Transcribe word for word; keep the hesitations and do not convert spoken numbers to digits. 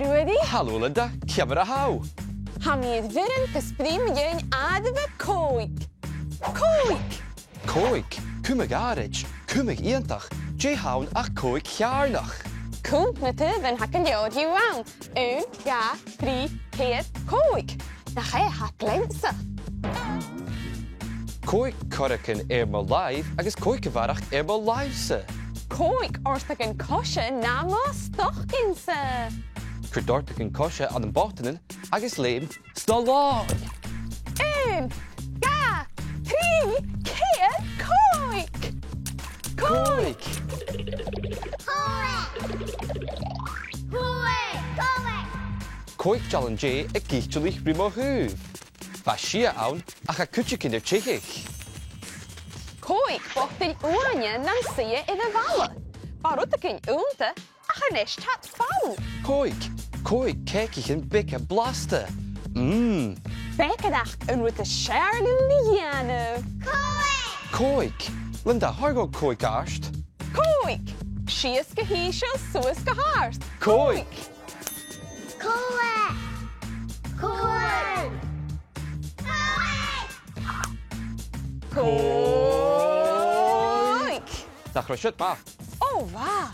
Ruairidh. Halò, Linda. Ciamar a tha thu? Tha mi air bhioran gus bruidhinn mu dheidhinn àireamh còig. Còig! Còig, cumadh àraid, cumadh iongantach, dè th' ann ach còig cheàrnach. Cùm na taobhan, tha gu leòr dhiubh ann. Aon, dhà, trì, ceithir, còig. Nach e a tha gleansach. Còig corragan air mo làimh agus còig a bharrachd air mo làimh-sa. Còig òrdagan-coise nam stocainn-sa. Cuir d' òrdagan-coise ann am bòtannan agus leum sna lòn. Aon, dhà, trì, ceithir, còig. Còig. Còig. Còig. Còig. Còig dealan-dè ag itealaich ri mo thaobh. Bha sia ann ach tha cuideigin air teicheadh. Còig botail uaine nam suidhe air a' bhalla. Bha rudeigin annta ach a-nis tha iad fann. Còig, còig cèicichean beaga blasta. Mm. Beucaireachd an rud as fheàrr leam a dhèanamh. Còig! Còig! Linda, thoir dhomh còig àrd. Còig! Sìos gu h-ìosal, suas gu h-àrd. Còig! Còig! Còig! Còig! Nach robh siud math? Ò, bha!